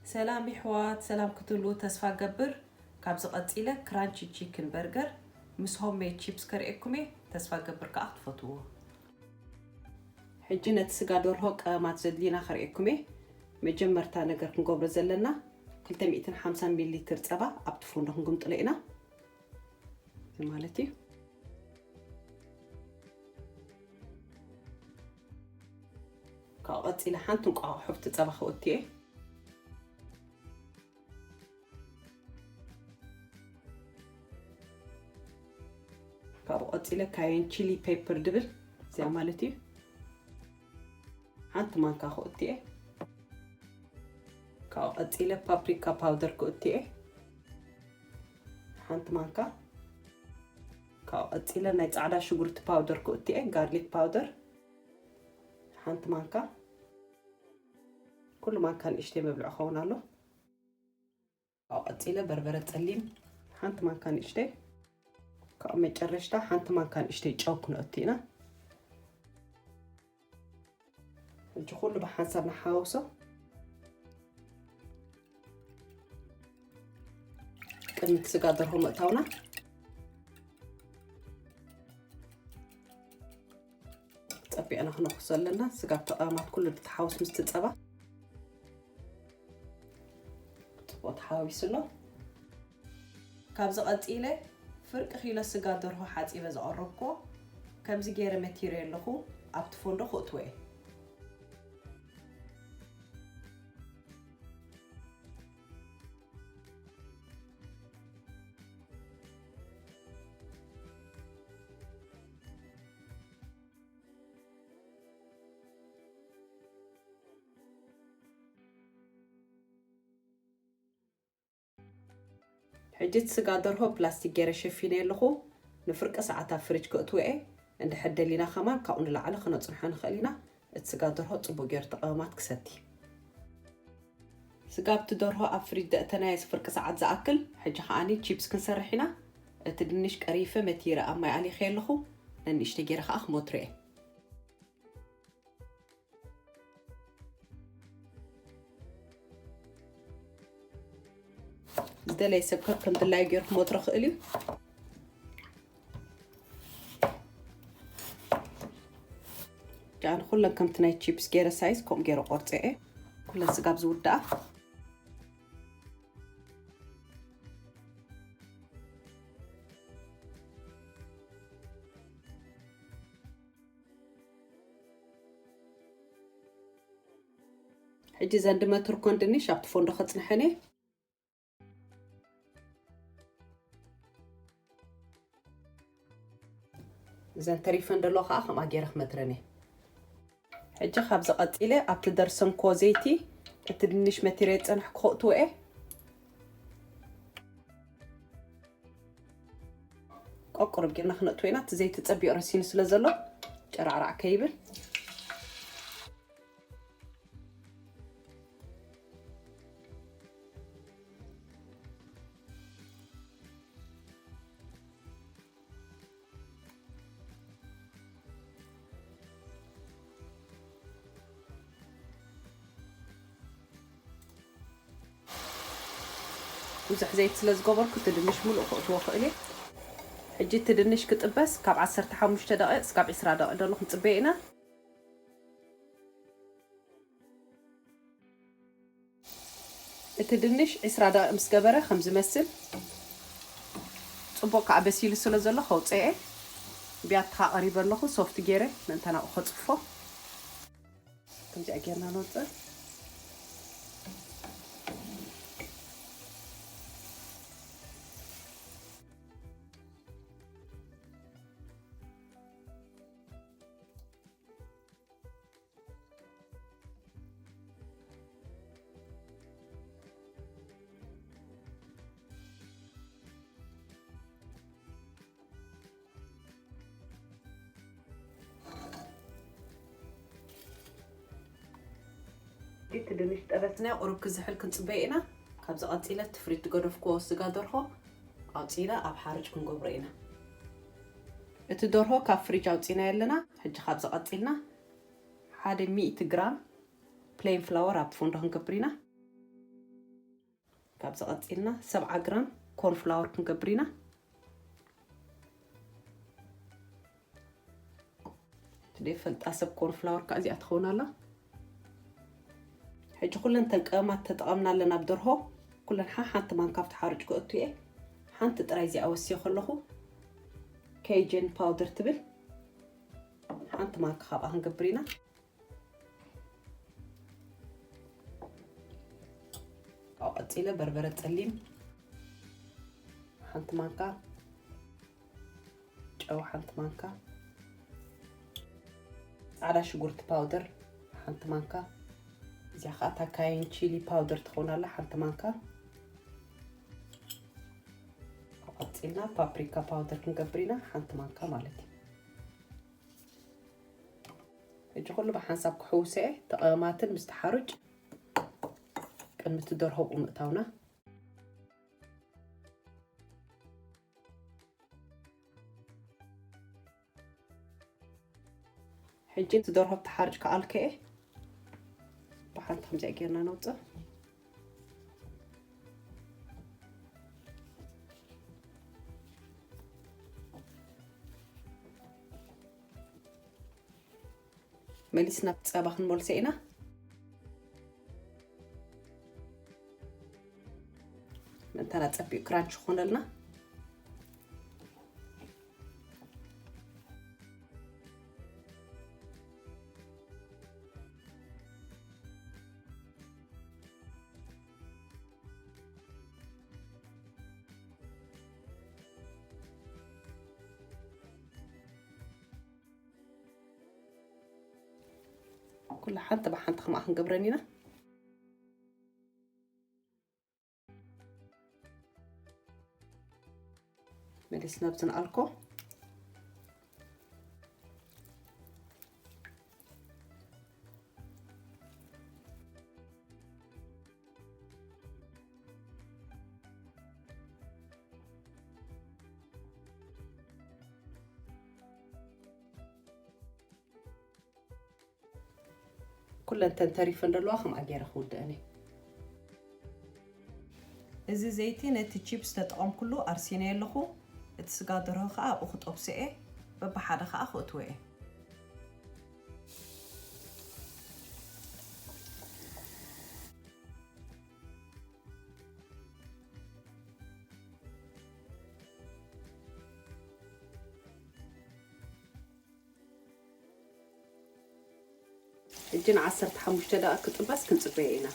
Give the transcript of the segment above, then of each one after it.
ሰላም ይሕዋት፣ ሰላም ክትብሉ ተስፋ ገብር። ካብዚ ቀጺለ ክራንቺ ቺክን በርገር ምስ ሆምሜድ ቺፕስ ከርእየኩም እየ። ተስፋ ገብር ከኣ ክትፈትዎ። ሕጂ ነቲ ስጋ ደርሆ ቀመማት ዘድልዩና ከርእየኩም እየ። መጀመርታ ነገር ክንገብሮ ዘለና፣ ክልተ ሚእትን ሓምሳን ሚሊ ሊትር ጸባ ኣብቲ ፎንዶ ክንግምጥሎ ኢና። እዚ ማለት እዩ። ካብኡ ቀጺለ ሓንቲ እንቋቑሖ ኣብቲ ጸባ ክእቱ እየ። ካብኡ ቀጺለ ካየን ቺሊ ፔፐር ድብል፣ እዚኣ ማለት እዩ፣ ሓንቲ ማንካ ክእቱ እየ። ካብኡ ቀጺለ ፓፕሪካ ፓውደር ክእቱ እየ፣ ሓንቲ ማንካ። ካብኡ ቀጺለ ናይ ጻዕዳ ሽጉርቲ ፓውደር ክእቱ እየ፣ ጋርሊክ ፓውደር፣ ሓንቲ ማንካ። ኩሉ ማንካ ንእሽተይ መብልዒ ክኸውን ኣሎ። ካብኡ ቀጺለ በርበረ ጸሊም ሓንቲ ማንካ ንእሽተይ። ካብኡ መጨረሽታ ሓንቲ ማንካ ንእሽተይ ጨው ክነእቱ ኢና። ሕጂ ኩሉ ብሓንሳብ ንሓዋውሶ። ቅድሚ እቲ ስጋ ደርሆ ምእታውና፣ ጸቢቕና ክነኹሶ ኣለና። ስጋ ብቲ ቀመማት ኩሉ ተሓውስ ምስቲ ጸባ። ጽቡቕ ተሓዋዊሱ ኣሎ። ካብዚ ቀጺለ ፍርቂ ኪሎ ስጋ ደርሆ ሓጺበ ዘቐረብኩዎ ከምዚ ገይረ መቲረ ኣለኹ። ኣብቲ ፎንዶ ክእትዎ እየ። ሕጂ እቲ ስጋ ደርሆ ፕላስቲክ ገይረ ሸፊነ ኣለኹ። ንፍርቂ ሰዓት ኣብ ፍሪጅ ከእትዎ እየ። እንድሕር ደሊና ከማን ካብኡ ንላዕሊ ክነጽንሖ ንኽእል ኢና። እቲ ስጋ ደርሆ ጽቡቕ ገይሩ ተቐመማት ክሰቲ። ስጋ ኣብቲ ደርሆ ኣብ ፍሪጅ ዘእተናዮ ፍርቂ ሰዓት ዝኣክል። ሕጂ ከዓኒ ቺፕስ ክንሰርሕ ኢና። እቲ ድንሽ ቀሪፈ መቲረ ኣብ ማይ ኣሊኸ ኣለኹ። ነንእሽተይ ገይረ ከኣ ክሞትሮ እየ። ዝደለየ ሰብ ከከም ድላዩ ገይሩ ክሞጥሮ ክእል እዩ። ጃን ኩለን ከምቲ ናይ ቺፕስ ገይረ ሳይዝ ከምኡ ገይረ ቆርጸ እየ። ኩለን ስጋብ ዝውዳኣ። ሕጂ ዘን ድመትርኮን ድንሽ ኣብቲ ፎንዶ ከጽንሐን እየ። እዘን ተሪፈን ደሎ ከዓ ከምኣ ገይረ ክመትረን እየ። ሕጂ ካብዚ ቀጺለ ኣብቲ ደርሰንኮ ዘይቲ እቲ ድንሽ መቲረ ዝጸናሕኩ ከእትዎ እየ። ቆቁርብ ጌርና ክነእትዎ ኢና። እቲ ዘይቲ ጸቢቑ ረሲኑ ስለ ዘሎ ጨራዕራዕ ከይብል። ብዙሕ ዘይቲ ስለ ዝገበርኩ እቲ ድንሽ ሙሉእ ክእትዎ ክእል እየ። ሕጂ እቲ ድንሽ ክጥበስ ካብ ዓሰርተ ሓሙሽተ ደቂቕ እስካብ ዕስራ ደቂቕ ደሎ ክንጽበዮ ኢና። እቲ ድንሽ ዕስራ ደቂቕ ምስ ገበረ ከም ዝመስል ጽቡቕ ከኣ በሲሉ ስለ ዘሎ ከውጽኤ ብያትኻ ቀሪበ ኣለኹ። ሶፍት ገይረ ምእንታን ኣብኡ ከጽፎ። ከምዚኣ ጌርና ነውጽእ። እቲ ድንሽ ጠበስናዮ ቁሩብ ክዝሕል ክንጽበዮ ኢና። ካብዚ ቀጺለ እቲ ፍሪጅ ዝገደፍክዎ ስጋ ደርሆ ኣውጺእና ኣብ ሓርጭ ክንገብሮ ኢና። እቲ ደርሆ ካብ ፍሪጅ ኣውጺእናዮ ኣለና። ሕጂ ካብዚ ቀጺልና ሓደ ሚእቲ ግራም ፕሌን ፍላወር ኣብ ፎንዶ ክንገብር ኢና። ካብዚ ቀፂልና ሰብዓ ግራም ኮርንፍላወር ክንገብር ኢና። ትደይ ፈልጣ ሰብ ኮርንፍላወር ከዓ እዚኣ ትኸውን ኣላ። ሕጂ ኩለን ተን ቀመማት ተጠቐምናለን ኣብ ደርሆ። ኩለን ሓ ሓንቲ ማንካ ኣብቲ ሓርጭ ክእቱ እየ። ሓንቲ ጥራይ እዚኣ ወስየ ከለኹ ኬጀን ፓውደር ትብል ሓንቲ ማንካ ካብኣ ክንገብር ኢና። ቀፂለ በርበረ ፀሊም ሓንቲ ማንካ፣ ጨው ሓንቲ ማንካ፣ ፃዕዳ ሽጉርቲ ፓውደር ሓንቲ ማንካ፣ እዚኣ ከዓ ታካይን ቺሊ ፓውደር ትኸውን ኣላ ሓንቲ ማንካ። ቀፂልና ፓፕሪካ ፓውደር ክንገብር ኢና ሓንቲ ማንካ ማለት እዩ። ሕጂ ኩሉ ብሓንሳብ ክሕውሰ እየ ተቐማትን ምስ ተሓርጭ ቅድሚ እቲ ደርሆ ብኡ ምእታውና። ሕጂ እቲ ደርሆ ተሓርጭ ከኣልከ እየ ብሓንቲ ከምዚኣ ጌርና ነውፅእ። መሊስና ጸባ ክንመልሶ ኢና። ምእንታና ጸቢቑ ክራንች ክኾነልና። ኩሉ ሓንቲ ብሓንቲ ከምኣ ክንገብረን ኢና። መሊስና ብዝንኣልኮ ኩለን ተን ተሪፈን ዘለዋ ከምኣ ገይረ ክውድአን እየ። እዚ ዘይቲ ነቲ ቺፕስ ተጠቐምኩሉ ኣርሲነዮ ኣለኹ። እቲ ስጋ ደርሆ ከኣ ኣብኡ ክጠብሶ እየ። በብሓደ ከኣ ክእትዎ እየ። ሕጂ ንዓሰርተ ሓሙሽተ ደቂቕ ክጥበስ ክንጽበዮ ኢና።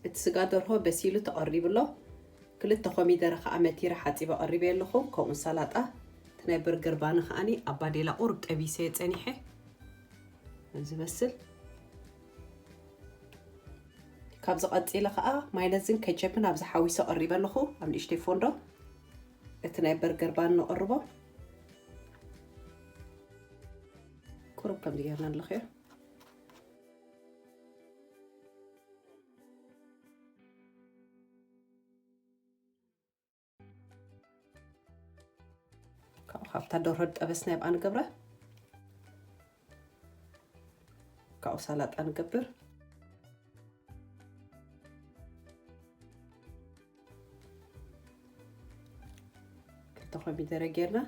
እቲ ስጋ ደርሆ በሲሉ ተቐሪቡ ኣሎ። ክልተ ኮሚደረ ከኣ መቲረ ሓጺበ ቀሪበ ኣለኹ። ከምኡ ሰላጣ፣ እቲ ናይ በርገር ባኒ ከኣኒ ኣብ ባዴላ ቁሩብ ጠቢሰ ጸኒሐ። ዝመስል። ካብዚ ቀጺለ ከኣ ማይነዝን ኬቸፕን ኣብዚ ሓዊሰ ቀሪበ ኣለኹ። ኣብ ንእሽተይ ፎንዶ እቲ ናይ በርገር ባኒ ነቕርቦ። ቁሩብ ከምዚ ጌርና ኣለኽዮ። ካብኡ ካብታ ደርሆ ዝጠበስናያ ኣብኣ ንገብራ። ካብኡ ሰላጣ ንገብር። ክልተ ኮሚደረ ጌርና፣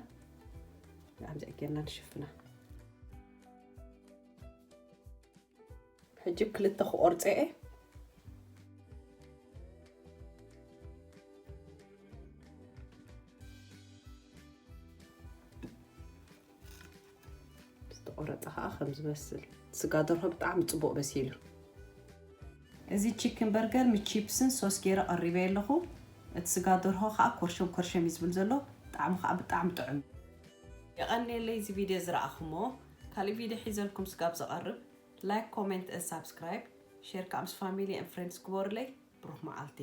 ከምዚ ጌርና ንሽፍና። ሕጂ ክልተ ክቆርጸ እየ። ዝተቆረጸ ከዓ ከም ዝመስል። ስጋ ደርሆ ብጣዕሚ ጽቡቕ በሲሉ። እዚ ቺክን በርገር ምስ ቺፕስን ሶስ ገይረ ቀሪበ ኣለኹ። እቲ ስጋ ደርሆ ከዓ ኮርሸም ኮርሸም እዩ ዝብል ዘሎ። ጣዕሙ ከዓ ብጣዕሚ ጥዑም። የቐንየለይ እዚ ቪድዮ ዝረኣኹሞ። ካልእ ቪድዮ ሒዘልኩም ስጋብ ዝቐርብ ላይክ፣ ኮሜንት፣ ሳብስክራይብ፣ ሼር ከዓ ምስ ፋሚሊ ኤንድ ፍሬንድስ ግበሩለይ። ብሩኽ መዓልቲ።